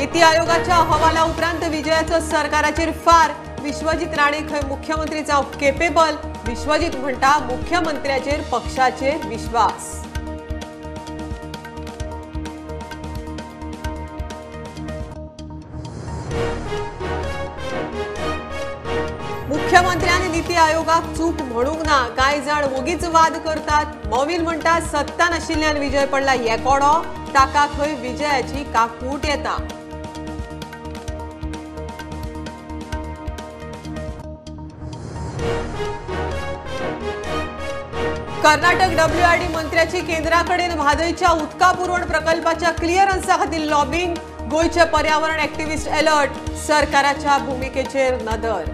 नीती आयोगाच्या अहवाला उपरांत विजयाचो सरकाराचेर फार. विश्वजीत राणे खंय मुख्यमंत्री जावंक केपेबल. विश्वजीत म्हणटा मुख्यमंत्र्याचेर पक्षाचेर विश्वास. मुख्यमंत्र्यांनी नीती आयोगाक चूक म्हणूंक ना. कांय जाण वोगीच वाद करतात. मोविन म्हणटा सत्ता नाशिल्ल्यान विजय पडला एकोडो, ताका खंय विजयाची काकूट येता. कर्नाटक डब्ल्यूआरडी मंत्र्याची केंद्राकडेन म्हादयच्या उदका पुरवण प्रकल्पाच्या क्लियरन्सा खातीर लॉबिंग. गोंयचे पर्यावरण एक्टिव्हिस्ट अलर्ट. सरकाराच्या भुमिकेचेर नदर.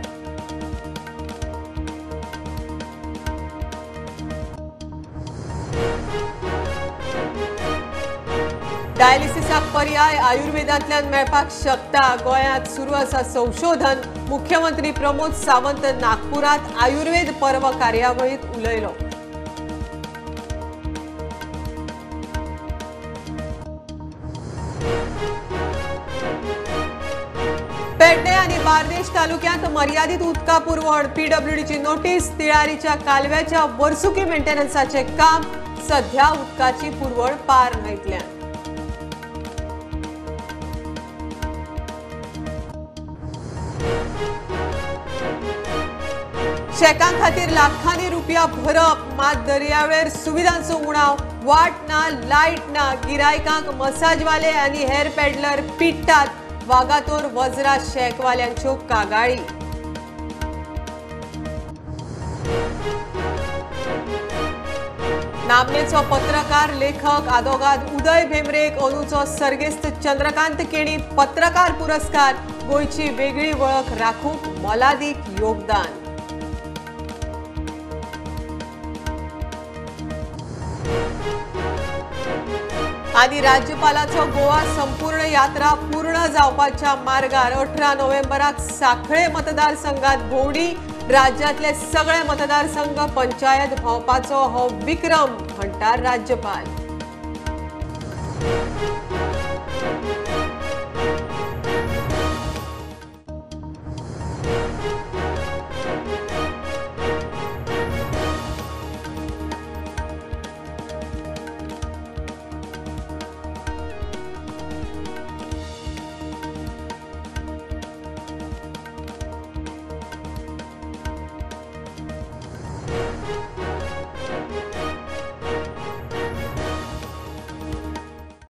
डायलिसिसाक पर्याय आयुर्वेदांतल्यान मेळपाक शकता. गोंयांत सुरू आसा संशोधन. मुख्यमंत्री प्रमोद सावंत नागपुरांत आयुर्वेद पर्व कार्यावळींत उलयलो. पेडणे आनी बार्देश तालुक्यांत मर्यादीत उदका पुरवण. पीडब्ल्यूडीची नोटीस. तिळारीच्या कालव्याच्या वर्सुकी मेंटेनन्साचे काम. सध्या उदकाची पुरवण पार न्हंयतल्यान. शेकां खातीर लाखांनी रुपया भरप, मात दर्यावेळेर सुविधांचो उणाव. वाट ना, लायट ना, गिरायकांक मसाजवाले आनी हेर पेडलर पिट्टात. वागातोर वज्रा शेकवाल्यांच्यो कागाळी. नामनेचो पत्रकार लेखक आदोगाद उदय भेंब्रेक अंदूचो सर्गेस्त चंद्रकांत केणी पत्रकार पुरस्कार. गोंयची वेगळी वळख राखूंक मोलादीक योगदान. आनी राज्यपालाचो गोवा संपूर्ण यात्रा पूर्ण जावपाच्या मार्गार. 18 नोव्हेंबराक सांखळे मतदारसंघात भोंवडी. राज्यांतले सगळे मतदारसंघ पंचायत भोंवपाचो हो विक्रम म्हणटा राज्यपाल.